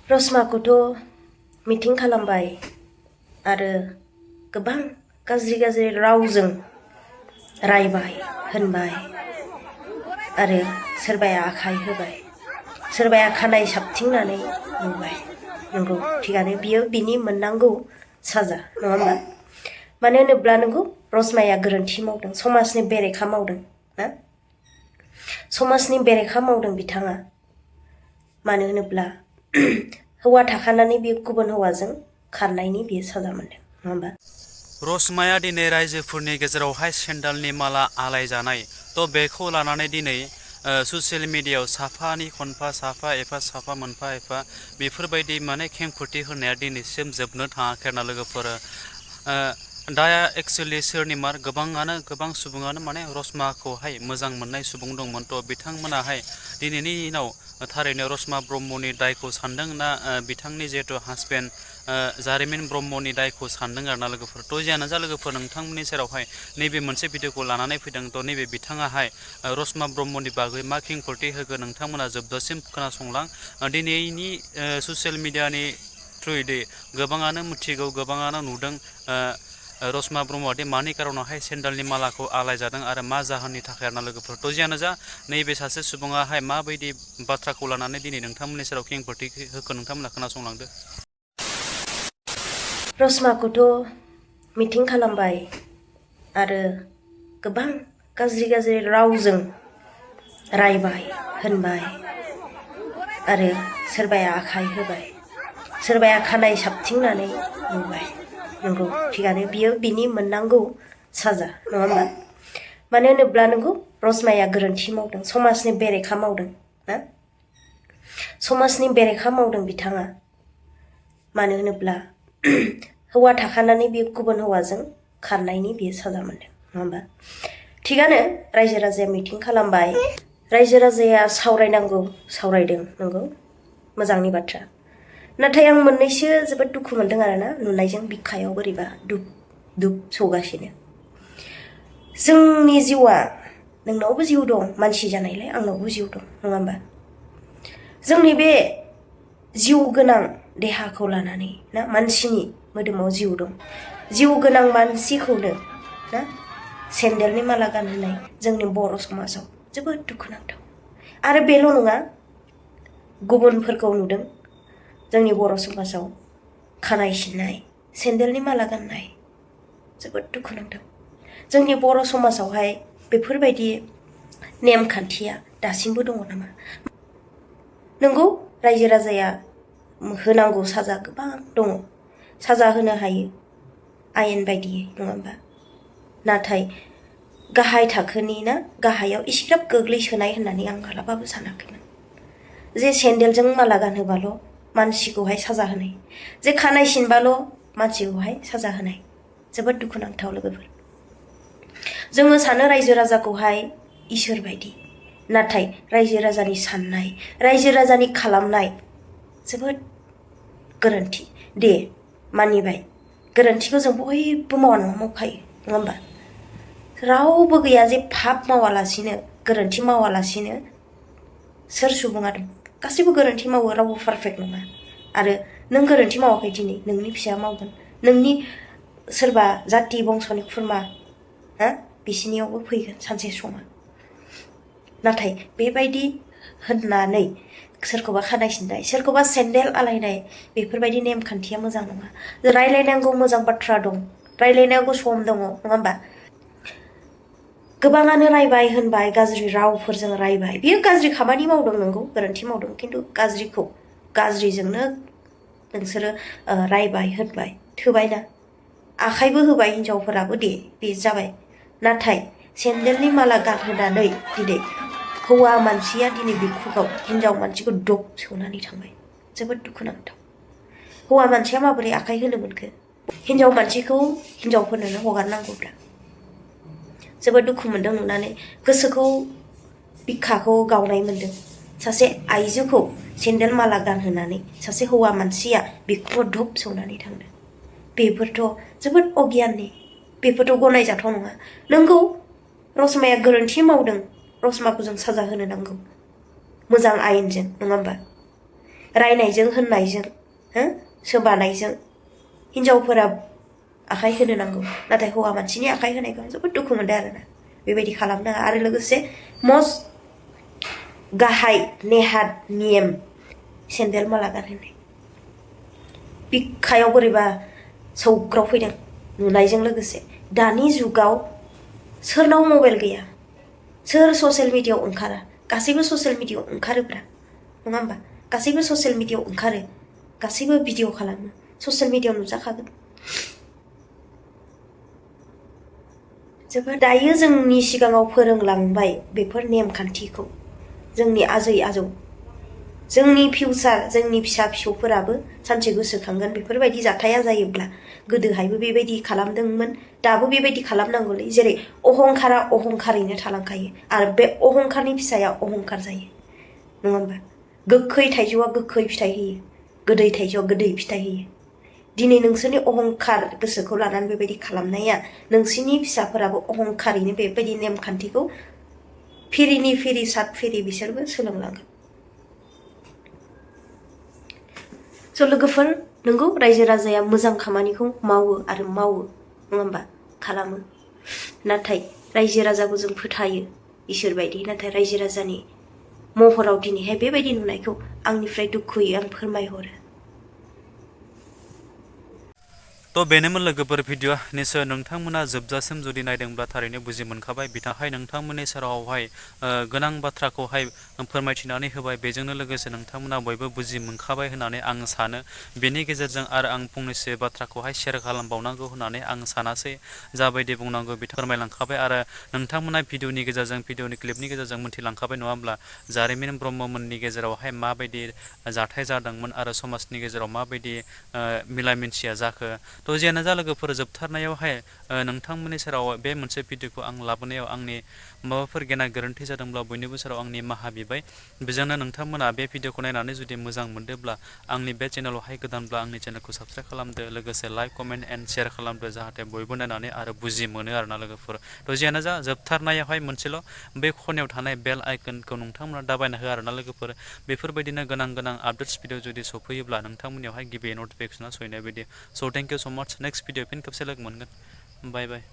रसमाखौथ' meeting खालामबाय आरो गोबां गाज्रि रावजों रायबाय होनबाय आरो सोरबाया आखाइ होबाय सोरबाया खानाय साबथिंनानै बुंबाय नंगौ थिगानो बियो बिनि मोननांगौ साजा नङा होमबा मानो होनोब्ला नंगौ रसमाया गोरोन्थि मावदों समाजनि बेरेखा मावदों ना समाजनि बेरेखा मावदों बिथाङा मानो होनोब्ला हौवा थाखानानै बियो गुबुन हौवाजों खारनायनि बियो साजा मोनदों नङा होमबा रसमाया दिनै रायजोफोरनि गेजेरावहाय सेन्डालनि माला आलायजानाय बेखौ लानानै दिनै ससियेल मिडियायाव साफानि खनफा साफा मोनफा एफा बेफोरबायदि माने खेंफोरथि होनाया दिनैसिम जोबनो थाङाखै आरोना लोगोफोर दा एक्सुवेलि सोरनिमार गोबां सुबुङानो माने रसमाखौहाय मोजां मोननाय सुबुं दंमोन बिथांमोनाहाय दिनैनि दिनाव थारैनो रसमा ब्रह्मनि दायखौ सानदों ना बिथांनि जिहेतु हासबेन्ड जारिमिन ब्रह्मनि दायखौ सानदों आरोना लोगोफोर जियानो जा लोगोफोर नोंथांमोननि सेरावहाय नैबे मोनसे भिडिअखौ लानानै फैदों नैबे बिथाङाहाय रसमा ब्रह्मनि बागै मा खेंफोरथि होगोन नोंथांमोना जोबजासिम खोनासंलां दिनैनि ससियेल मिडियानि थ्रुयै गोबाङानो मिथिगौ गोबाङानो नुदों रसमा ब्रह्मआदि मानि कारनावहाय सेन्डालनि मालाखौ आलायजादों आरो मा जाहोननि थाखाय आरोना लोगोफोर जियानो जा नैबे सासे सुबुङाहाय माबायदि बाथ्राखौ लानानै दिनै नोंथांमोननि सेराव खेंफोरथि होखो नोंथांमोना खोनासंलांदो रसमाखौथ' मिटिं खालामबाय आरो गोबां गाज्रि रावजों रायबाय होनबाय आरो सोरबाया आखाइ होबाय सोरबाया खानाय साबथिंनानै बुंबाय नंगौ थिगानो बियो बिनि मोननांगौ साजा नङा होमबा मानो होनोब्ला नंगौ रसमाया गोरोन्थि मावदों समाजनि बेरेखा मावदों ना समाजनि बेरेखा मावदों बिथाङा मानो होनोब्ला हौवा थाखानानै बियो गुबुन हौवाजों खारनायनि बियो साजा मोनदों नङा होमबा थिगानो रायजो राजाया मिटिं खालामबाय रायजो राजाया सावरायनांगौ सावरायदों नंगौ मोजांनि बाथ्रा नाथाय आं मोननैसो जोबोद दुखु मोनदों आरोना नुनायजों बिखायाव बोरैबा दुब सौगासिनो जोंनि जिउआ नोंनावबो जिउ दं मानसि जानायलाय आंनावबो जिउ दं नङा होमबा जोंनि बे जिउ गोनां देहाखौ लानानै ना मानसिनि मोदोमाव जिउ दं जिउ गोनां मानसिखौनो ना सेन्देलनि माला गानहोनाय जोंनि बर' समाजाव जोबोद दुखुनांथाव आरो बेल' नङा गुबुनफोरखौ नुदों जोंनि बर' समाजाव खानाय सिननाय सेन्देलनि माला गाननाय जोबोद दुखुनांथाव जोंनि बर' समाजावहाय बेफोरबायदि नेमखान्थिया दासिमबो दङ नामा नंगौ रायजो राजाया होनांगौ साजा गोबां दङ साजा होनो हायो आयेन बायदियै नङा होमबा नाथाय गाहाय थाखोनि ना गाहायाव इसेग्राब गोग्लैसोनाय होननानै आं मालाबाबो सानाखैमोन जे सेन्देलजों माला गानहोबाल' मानसिखौहाय साजा होनाय जे खानाय सिनबाल' मानसिखौहाय साजा होनाय जोबोद दुखुनांथाव लोगोफोर जोङो सानो रायजो राजाखौहाय इसोर बायदि नाथाय रायजो राजानि साननाय रायजो राजानि खालामनाय जोबोद गोरोन्थि दे मानिबाय गोरोन्थिखौ जों बयबो मावा नङा मावखायो नङा होमबा रावबो गैया जे फाप मावालासिनो गोरोन्थि मावालासिनो सोर सुबुङा दं गासैबो गोरोन्थि मावो रावबो पारफेक्ट नङा आरो नों गोरोन्थि मावाखै दिनै नोंनि फिसाया मावगोन नोंनि सोरबा जाथि बंस'नि खुरमा बिसिनियावबो फैगोन सानसे समा नाथाय बेबायदि होननानै सोरखौबा खानाय सिननाय सोरखौबा सेन्देल आलायनाय बेफोरबायदि नेमखान्थिया मोजां नङा रायलायनांगौ मोजां बाथ्रा दं रायलायनांगौ सम दङ नङा होमबा गोबाङानो रायबाय होनबाय गाज्रि रावफोरजों रायबाय बियो गाज्रि खामानि मावदों नंगौ गोरोन्थि मावदों खिन्थु गाज्रिखौ गाज्रिजोंनो नोंसोरो रायबाय होनबाय थोबायना आखाइबो होबाय हिनजावफोराबो दे बे जाबाय नाथाय सेन्देलनि माला गानहोनानै दिनै हौवा मानसिया दिनै बिखुङाव हिनजाव मानसिखौ दब सौनानै थांबाय जोबोद दुखुनांथाव हौवा मानसिया माबोरै आखाइ होनो मोनखो हिनजाव मानसिखौ हिनजावफोरनो हगारनांगौब्ला जोबोद दुखु मोनदों नुनानै गोसोखौ बिखाखौ गावनाय मोनदों सासे आइजोखौ सेन्देल माला गानहोनानै सासे हौवा मानसिया बिखुङाव दब सौनानै थांदों बेफोरथ' जोबोद अगियाननि बेफोरथ' गनायजाथाव नङा नंगौ रसमाया गोरोन्थि मावदों रसमाखौ जों साजा होनो नांगौ मोजां आयेनजों नङा होमबा रायनायजों होननायजों हो सोबानायजों हिनजावफोरा आखाइ होनो नांगौ नाथाय हौवा मानसिनि आखाइ होनायखौ आं जोबोद दुखु मोनदों आरोना बेबायदि खालामनाङा आरो लोगोसे मस्ट गाहाय नेहाद नियम सेन्देल माला गानहोनाय बिखायाव बोरैबा सौग्राव फैदों नुनायजों लोगोसे दानि जुगाव सोरनाव मबाइल गैया सोर ससियेल मिडियायाव ओंखारा गासैबो ससियेल मिडियायाव ओंखारोब्रा नङा होमबा गासैबो ससियेल मिडियायाव ओंखारो गासैबो भिडिअ खालामो ससियेल मिडियायाव नुजाखागोन जोबोद दायो जोंनि सिगाङाव फोरोंलांबाय बेफोर नेमखान्थिखौ जोंनि आजै आजौ जोंनि फिउचार जोंनि फिसा फिसौफोराबो सानसे गोसोखांगोन बेफोरबायदि जाथाया जायोब्ला गोदोहायबो बेबायदि खालामदोंमोन दाबो बेबायदि खालामनांगौलै जेरै अहंखारा अहंखारैनो थालांखायो आरो बे अहंखारनि फिसाया अहंखार जायो नङा होमबा गोखै थाइजौआ गोखै फिथाइ होयो गोदै थाइजौआ गोदै फिथाइ होयो दिनै नोंसोरनि अहंखार गोसोखौ लानानै बेबायदि खालामनाया नोंसोरनि फिसाफोराबो अहंखारैनो बेबायदि नेमखान्थिखौ फिरिनि फिरि सात फिरि बिसोरबो सोलोंलांगोन स' लोगोफोर नंगौ रायजो राजाया मोजां खामानिखौ मावो आरो मावो नङा होमबा खालामो नाथाय रायजो राजाखौ जों फोथायो इसोर बायदि नाथाय रायजो राजानि महराव दिनैहाय बेबायदि नुनायखौ आंनिफ्राय दुखुयै आं फोरमायहरो तो बेनोमोन लोगोफोर भिडिअ निसय नोंथांमोना जोबजासिम जुदि नायदोंब्ला थारैनो बुजि मोनखाबाय बिथांहाय नोंथांमोननि सेरावहाय गोनां बाथ्राखौहाय फोरमायथिनानै होबाय बेजोंनो लोगोसे नोंथांमोना बयबो बुजि मोनखाबाय होननानै आं सानो बेनि गेजेरजों आरो आं फंनैसो बाथ्राखौहाय शेयार खालामबावनांगौ होननानै आं सानासै जाबायदि बुंनांगौ बिथां फोरमायलांखाबाय आरो नोंथांमोना भिडिअनि गेजेरजों भिडिअनि क्लिपनि गेजेरजों मोन्थिलांखाबाय नङा होमब्ला जारिमिन ब्रह्ममोननि गेजेरावहाय माबायदि जाथाय जादोंमोन आरो समाजनि गेजेराव माबायदि मिला मिन्सिया जाखो थ' जियानो जा लोगोफोर जोबथारनायावहाय नोंथांमोननि सेराव बे मोनसे भिडिअखौ आं लाबोनायाव आंनि माबाफोर गेना गोरोन्थि जादोंब्ला बयनिबो सेराव आं निमाहा बिबाय बेजोंनो नोंथांमोना बे भिडिअखौ नायनानै जुदि मोजां मोनदोंब्ला आंनि बे चेनेलावहाय गोदानब्ला आंनि चेनेलखौ साबस्क्राइब खालामदो लोगोसे लाइक कमेन्ट एन्ड शेयार खालामदो जाहाथे बयबो नायनानै आरो बुजि मोनो आरोना लोगोफोर थ' जियानो जा जोबथारनायावहाय मोनसेल' बे खनायाव थानाय बेल आइकनखौ नोंथांमोना दाबायना हो आरोना लोगोफोर बेफोरबायदिनो गोनां आपडेट्स भिडिअ जुदि सफैयोब्ला नोंथांमोननियावहाय गिबि नटिफिकेसना सहैनाय बायदि स' थेंक इउ स' माच नेक्स्ट भिडिअ फिन खेबसे लोगो मोनगोन बाय बाय